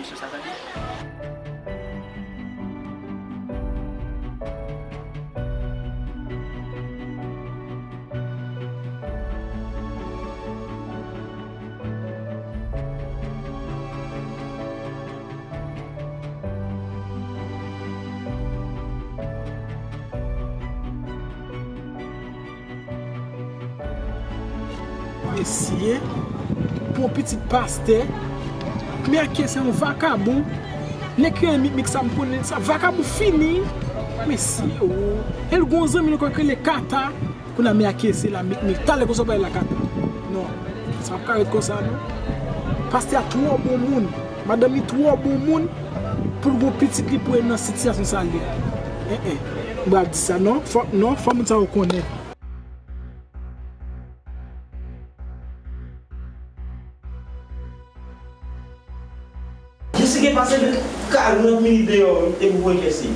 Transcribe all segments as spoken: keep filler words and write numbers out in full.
Misye sa tande. Mesye, pou yon pitit pastè, Meyake se yon vakabon. Nèg ki rele Mikmik sa m konnen sa, vakabon fini. Mesye, o. E l gon zanmi l ankò ki rele Kata. Kounye a Meyake se la Mikmik. Talè konsa w pral la Kata. Non, sa p ka ret konsa non. Pastè a twò bon moun. Madanm li twò bon moun pou l gon pitit li pou e nan sitiyasyon sa l ye. En, en. M pral di sa non. Fò, non, fò moun sa yo konnen. Jesi gen pase de karant minit deyò wi, epi w wè Jesi.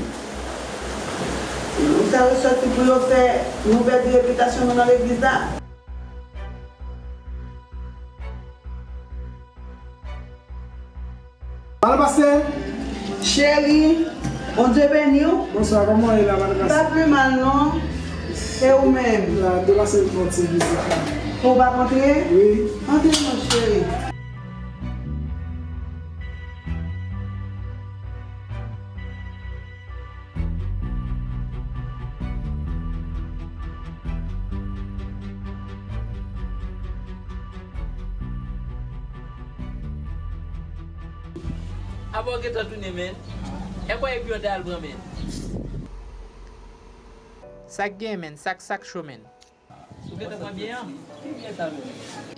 Moun sa yo sòti pou yo fè nou pèdi repitasyon nou nan legliz la. Alo pastè. Cheri, Bondye beni w. Bonswa, kòman w ye la, madanm? M pa pi mal non. E ou menm? La, m te pase fè yon ti vizit la. Ou p ap antre? Wi. Antre non cheri. Apa w gentan tounen, menn? E kwè epi w te al pran, menn? Sa k gen, menn? Sa k, sa k cho, menn? Ou gentan pran byen an? Ki byen sa menm?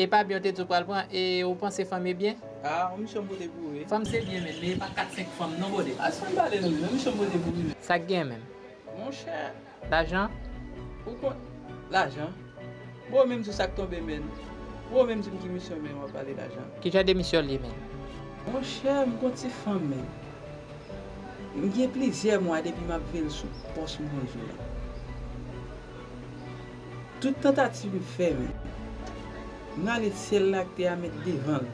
E pa byen w te di w pral pran, e ou panse fanm e byen? Ah, yon misyon m pote pou ou wi. Fanm se byen, menn, men e pa kat senk fanm non, bòdè. Ah, sa m pale non, menm misyon m pote pou ou wi. Sa k gen menm? Monchè. Lajan? Ou konn lajan? Bon, menm sou sa k tonbe, menn. Bon, menm di m ki misyon, menn, w ap pale lajan. Ki jan de misyon l ye, menn? Monchè, m gon ti fanm, menn. M gen plizyè mwa depi m ap veye l sou pòs m konn jwe la. Tout tantativ m fè, men m rale syèl la ak tè a met devan l.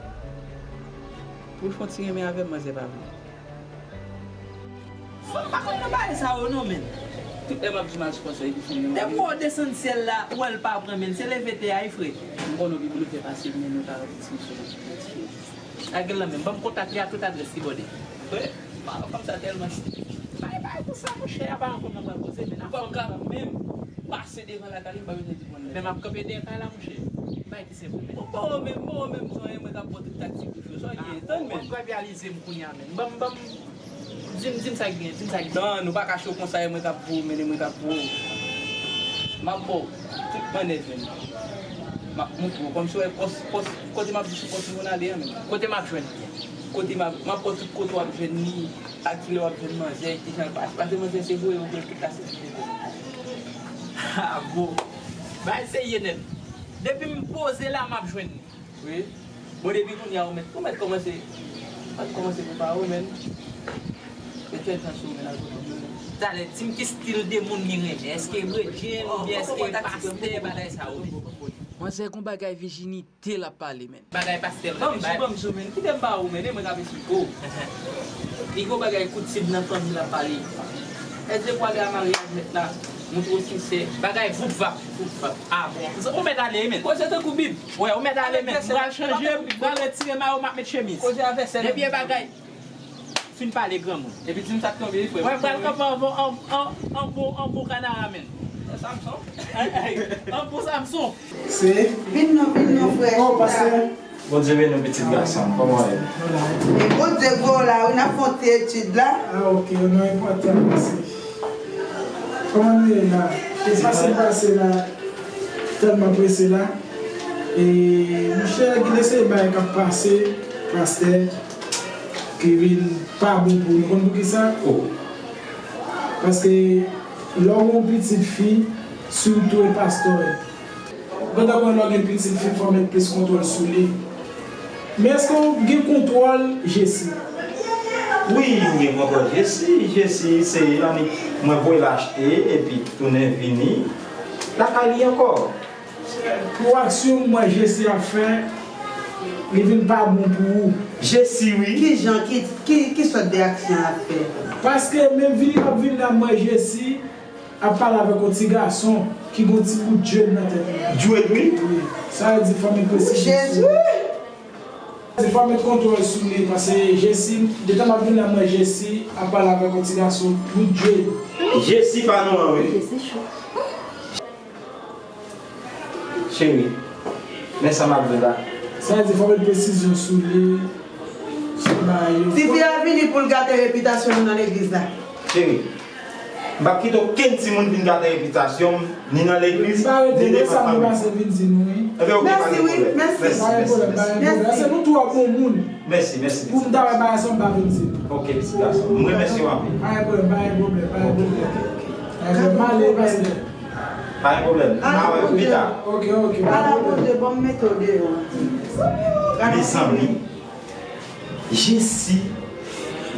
Pou l fè yon ti renmen avè m, manzè pa vle. Fanm pa kwè nan bagay sa yo non, men. Tout lè m ap di m al sou pòs la, epi fanm nan. Depi w desann syèl la, ou wè l pa pran, men se leve tè a, wi, frè. M konnen w pi blo fè pase m, men nou ta rete ti sou. Lage l la menm. Ban m kontak li a tout adrès li bòde. Frè, m pa wè fanm sa tèlman. Bay, bay, konsa, monchè, a pa yon fanm nan pral poze, men a pa yon garan menm pase devan lakay li, m pa bezwen di mwen. Men m ap kanpe dèyè kay la, monchè. Bay ki se pou men. Bon, bon, menm, bon, menm, son, mwen k ap pran tout taktik pou fè sa, w gen, tann, men. W ap trapyalize m kounye a, men. Ban m, ban m, di m, di m sa k gen, di m sa k gen. Non, nou pa ka cho konsa, e mwen k ap voye w, men e mwen k ap voye w. M ap ba w tout mannèv, men. M ap montre w, kòmsi w wè pòs, pòs, kote m ap di sou pòs nou konn ale an, men. Kote m ap jwenn? Kote m ap, m ap ba w tout kote w ap jwenn li, ak kilè w ap jwenn manzè, kijan l pase. Pase manzè se voye w, gen tout la sekirite. Ah, bon. Bagay serye nèt. Depi m poze la, m ap jwenn li. Wi. Bon, depi kounye a, ou mèt, ou mèt kòmanse, ou mèt kòmanse prepare w, men. Mete chans ou, men, al kote w, men. Talè, di m ki stil de moun li renmen. Èske bredjenn oubyen èske pastè, bagay sa yo, men. Manzè gon bagay vijinite l ap pale, men. Bagay pastè l renmen. Ban m di w, ban m di w, men. Kite m ba ou, men, e mwen k ap esplike w. Li gon bagay koutib nan fanmi l ap pale. Èske pou ale a maryaj mèt la, montre w sensè. Bagay voup vap. Voup vap. Ah bon. Ou mèt ale, men. Koze tankou Bib. Wè, ou mèt ale, men. M pral chanje, m pral retire mayo, m ap met chemiz. Koze avè sè. Depi e bagay. Fin pale granmoun. Epi di m sa k tonbe, frè. Mwen pral kanpe an bon, an, an, an bon, an bon kanara, men. Samson. An bon Samson. Se? Vin non, vin non, frè. Oh, pastè. Bondye beni w, pitit gason m. Kòman w ye? E Bondye gwo la, wi, n ap fè yon ti etid la. Ah, ok, non, enpòtan, mèsi. Kòman nou ye la? E pase, pase la, tèlman prese la. E, monchè, gen de seri bagay k ap pase, pastè, ki vin pa bon pou nou. Konn poukisa? Oh. Paske, lè w gen yon pitit fi, sitou e pastè w ye. Ou gentan konnen lè w gen pitit fi, fò w met plis kontwòl sou li. Men èske w gen kontwòl Jesi? Wi, m gen kontwòl Jesi. Jesi se annik mwen voye l achte epi tounen vini lakay li ankò. Pou aksyon m wè Jesi ap fè, Li vin pa bon pou ou. Jesi, wi. Ki jan, ki, ki, ki sòt de aksyon l ap fè? Paske menm vini l ap vin la, m wè Jesi ap pale avèk yon ti gason ki gen yon ti bout djwèd nan tèt li. Djwèd, wi. Wi. Sa vle di fò w met presizyon sou li. Jezi! Fò w met kontwòl sou li, paske Jesi, detan m ap vin la, m wè Jesi ap pale avèk yon ti gason bout djwèd. Jesi pa nou an, wi. Jesi cho. Cheri, men sa m ap di w la. Sa vle di fò w met presizyon sou li, sou bagay yo. Tifi a vini pou l gate repitasyon nou nan legliz la. Cheri, m p ap kite okenn timoun vin gate repitasyon m, ni nan legliz, ni devan fanmi m. Enben, oke, pa gen pwoblèm. Mèsi, wi, mèsi. Pa gen pwoblèm, pa gen pwoblèm. Se nou tou ap bon moun. Mèsi, mèsi. Pou m ta wè bagay sa, m pa vin di nou. Oke, pitit gason. M remèsye w anpil. Pa gen pwoblèm, pa gen pwoblèm, pa gen pwoblèm. Oke, oke, oke. Pa gen pwoblèm. M a wè w pita. Oke, oke. Ala Bondye, bon, m mete w deyò. Mezanmi, Jesi.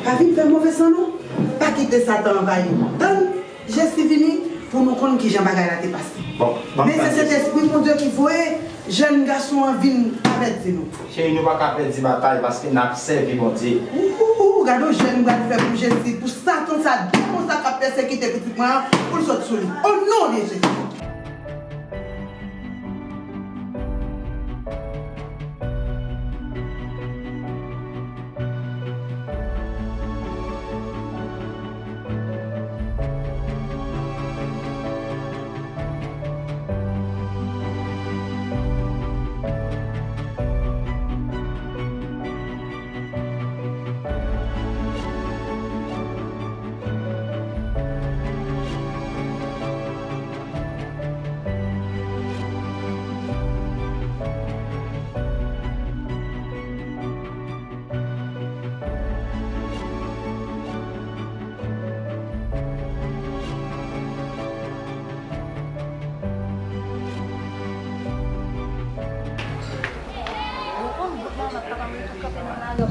Pa vin fè move san non. Pa kite Satan anvayi w. Tann Jesi vini pou nou konn kijan bagay la te pase. Bon, ban m pale. Men se Sentespri Bondye ki voye jèn gason an vin avèti nou. Cheri, nou pa ka pèdi batay paske n ap sèvi Bondye. Ooh, gade yon jèn pral fè pou Jezi, pou Satan sa, demon sa k ap pèsekite pitit mwen an, pou l sot sou li. O non de Jezi.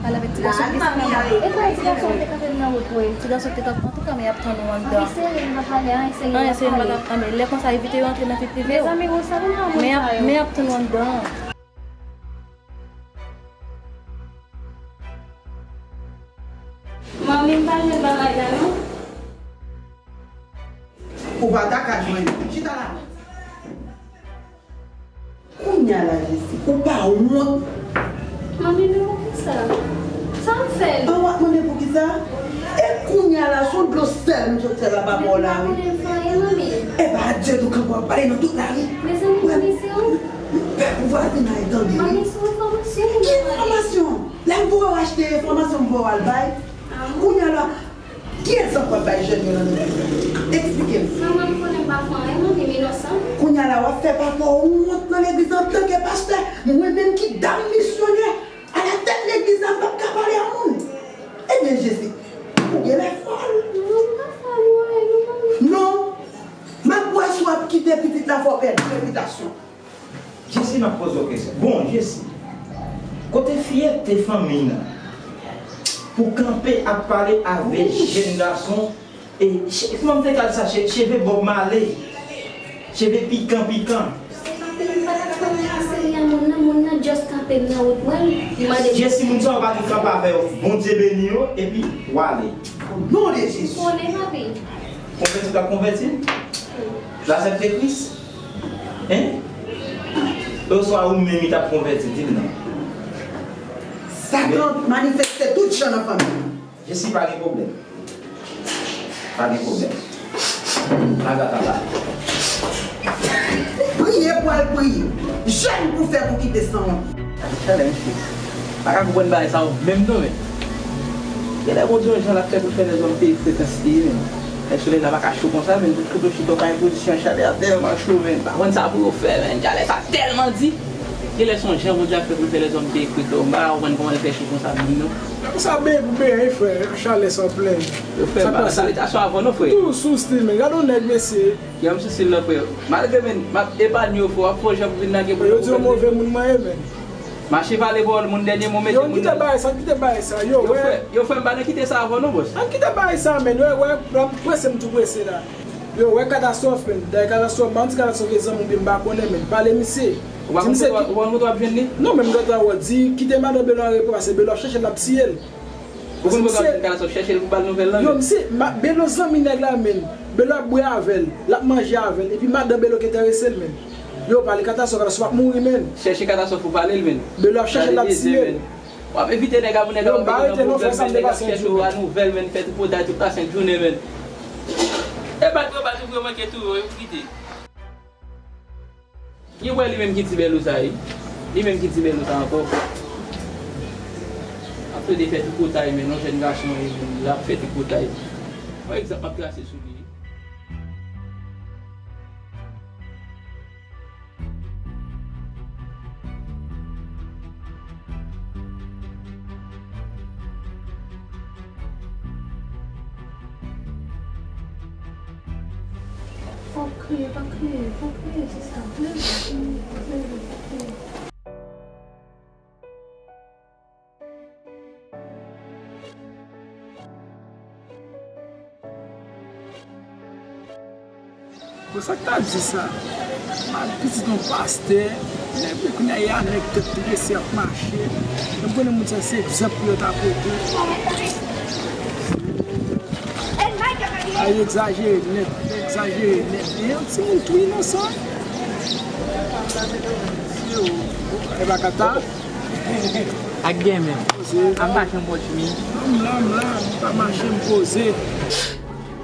Pale avèk ti gason ki sou nan wout. E kòman ti gason an te kanpe m nan wout, wi? Ti gason te kanpe, antouka, men y ap tann ou anndan. Anyen serye, m pa pale, anyen serye, m pa pale. Anyen serye, m pa ka, anben, lè konsa, evite yo antre nan vi prive w. Mezanmi, ou sa pou nan moun sa yo? Men y ap tann ou anndan. Manmi, m pa jwenn bagay la non. Ou pa ta ka jwenn. Chita la. Kounya la, Jesi, ou pa wont? Manmi, men poukisa? Sa m fè l? An w ap mande poukisa? E kounya la, se yon dlo sèl m sot sèl la ba w la, wi. Men m pa konnen fè anyen, manmi. E pa Adye nou kanpe w ap pale nan tout lari. Mezanmi, manmi, se yon. Pèp vwazinay tande, wi. Manmi, se yon enfòmasyon. Ki enfòmasyon? Lè m voye w achte enfòmasyon, m voye w al bay. Kounya la, ki egzanp w ap bay jèn yo nan legliz la? Eksplike m. Manman, m konnen m pa fè anyen, manmi, m inosan. Kounya la, w ap fè papa w wont nan legliz antanke pastè. Mwen menm ki dam misyonè, alatèt legliz la, m p ap ka pale a moun. Ebyen, Jezi, ou genlè fòl. Non, m pa fòl, non, non, manmi. Non. M ap wè si w ap kite pitit la fè w pèdi repitasyon. Jesi, m ap poze w kesyon. Bon, Jesi, kote fyète fanmi nan pou kanpe ap pale avèk jèn gason, e, kòman m te ka di sa, cheve Bob Marley, cheve pikan pikan. Se pa ke m pa t ap fè anyen serye a moun nan, moun nan just kanpe m nan wout mwen, li mande m. Jesi, moun sa yo pa te kanpe avè w, Bondye beni yo, epi w ale. O non de Jezi. Konnen, papi. Konvèti w t ap konvèti l? L aksepte Kris? Hein? Oswa ou menm li t ap konvèti, di m non. Satan manifeste tout jan nan fanmi an. Jesi, pa gen pwoblèm. Pa gen pwoblèm. Maga ta la. Priye pou al priye. Jèn pou fè pou kite sanwont. Chalè, mesye. Pa ka konprann bagay sa yo menm non, men. Genlè Bondye yon jan l ap fè pou l fè lèzòm peye frekans li, men. Lè solèy la pa ka cho konsa, men, tout kote w chita w pa gen pozisyon, chalè a tèlman cho, men. Pa konn sa pou yo fè, men. Chalè sa tèlman di. Genlè se yon jan Bondye ap fè pou l fè lèzòm peye frekans. M pa ka konprann kòman l fè cho konsa menm, non. Konsa beny pou beny, frè. Chalè san plenn. Yo fè m pa salitasyon avan, non, frè. Tou sou stil, men. Gade yon nèg, mesye. Yo, m sou stil, non, frè. Malgre, men, m ap epanye w, frè. W ap fè yon jan pou vin lage pou yo. Yo di w move moun mwen ye, men. Mache pale pawòl moun dènye mo mete moun nan. Yo, kite bagay sa, kite bagay sa. Yo, wè. Yo, frè, m pa nan kite sa avan non, bòs. An kite bagay sa, men. Wè, wè, m prese, m tou prese la. Yo, wè katastwòf, men. Dayè katastwòf, m pa konn si katastwòf e zanmi w byen, m pa konnen, men. Pale misye. Ou pa konn kote w ap jwenn li? Non, men m gentan wè, di kite madan Belo an repo, paske Belo ap chèche l, l ap tiye l. Ou konn kote w ap jwenn Kataswòf, chèche l pou ba l nouvèl lan menm. Yo, misye, Belo zanmi nèg la, menn. Belo ap bwè avè l, l ap manje avè l, epi madan Belo ki enterese l, menn. Yo, pale Kataswòf, Kataswòf ap mouri, menn. Chèche Kataswòf pou pale l, menn. Belo ap chèche l, l ap tiye l. W ap envite nèg la pou nèg la wè ke w nan pwoblèm, menn, nèg la ap chèche w a nouvèl, menn, fè tripotay tout lasent jounen, menn. E bat yo, bat ou, pou yo manke touye w, yo kite. Li wè li menm ki ti Belo sa, wi. Li menm ki ti Belo sa ankò. Ap plede fè tripotay, menn, yon jèn gason, wi, menn, l ap fè tripotay. Yon egzanp m ap trase sou li. Pa kriye, pa kriye, pa kriye, sista. Leve, leve, pa kriye. Bon, sa k ta di sa? Ma pitit yon pastè, epi kounye a y a nèg tèt trese ap mache. Yo konnen moun sa se egzanp pou yo ta pote. A, yo egzajere nèt, yo egzajere nèt. E yon timoun tou inosan. Yo, e pa kata. Ak gen menm. Poze. Ap mache yon bon Jimmy. Non, m la, m la, m pa mache, m poze.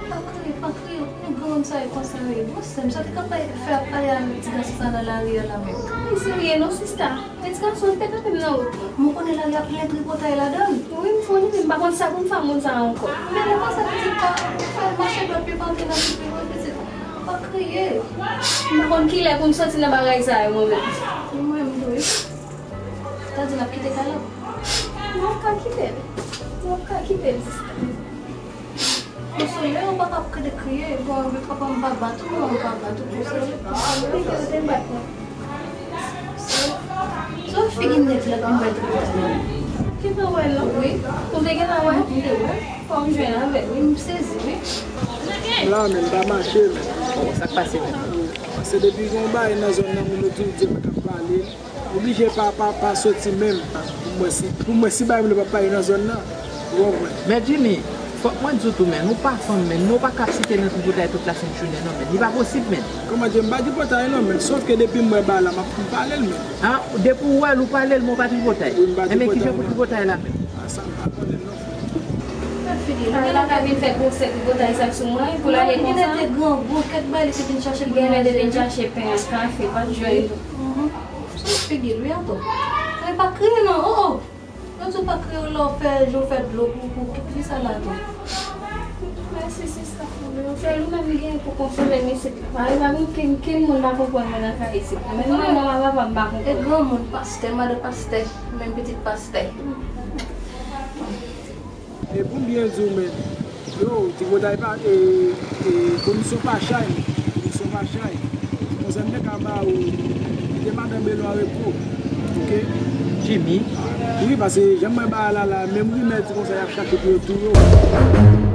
Pa kriye, pa kriye, konnen granmoun sa yo konsa yo ye. Bon, sè m, sa te ka fè ap pale a ti gason sa nan lari a la menm. Ay, serye non, sista. Men ti gason, li te kanpe m nan wout mwen. Mwen konnen lari a plen tripotay ladan l. Wi, m konnen, men m pa konn sa pou m fè a moun sa a ankò. Men lè konsa, pitit, pa fè mache dwat pye pa antre nan pye, pitit. Pa kriye. M pa konn kilè pou m soti nan bagay sa yo, mwen menm. Mwen menm tou, wi. Sa di n ap kite kay la? Nou ap ka kite l. Nou ap ka kite l, sista. Konsole, ou pa ka kite kriye. Bon, ou pa, pa, m pa bat ou, non, m pa bat ou, konsole. Konsole. Piga ou te bat mwen. Se yon figi nèg la vin bay tripotay la. Kite wè non. Wi. Ou te gentan wè? M te wè. Fò m jwenn avè l. Wi, m sezi, wi. La, men, pa mache, men. Oh, sa k pase, men? Paske depi gen yon bagay nan zòn nan, moun yo di w di m pa ka pale. Oblije pa, pa, pa soti menm. Pou mwen, si, pou mwen, si bagay moun yo pa pale nan zòn nan, ou konprann. Men Jimmy, fòk mwen di w tou, men, ou pa fanm, men, men ou pa ka ap site nan tripotay tout lasent jounen, non, men. Li pa posib, men. Kòman di, m pa tripotay, non, men. Sòf ke depi m wè bagay la, m ap pale l, men. Ah, depi w wè l, ou pale l, men ou pa tripotay. Wi, m pa tripotay, non. Enben, kijan pou tripotay la, men? A, sa m pa konnen, non, frè. Gad figi l. Genlè l ta vin fè gwosè tripotay sa sou mwen, pou l ale konsa. Genlè te grangou, kèk bagay li te vin chache pou l manje. Genlè te vin chache pen ak kafe, pa t jwenn tou. Mhm. Sou figi l, wi, ankò. Men pa kriye non, oh, oh. Yo di w pa kriye lè w fè je w fè dlo pou, pou, pou kisa la tou? Mèsi, sista. Sèl ou menm m gen pou konsole m isit la. Pa gen kenn, kenn moun pa konprann mwen nan kay isit. Menm manman m ak papa m pa konprann. E granmoun, pastè, madan pastè, menm pitit pastè. E pou m byen di w, men, yo, tripotay pa, e, e, komisyon pa chay, komisyon pa chay. Konsa m te ka ba ou, kite madan Belo an repo, oke? Jimmy? Wi, paske jan m wè bagay la, la, menm rimè di konsa y ap chache pou yo touye w.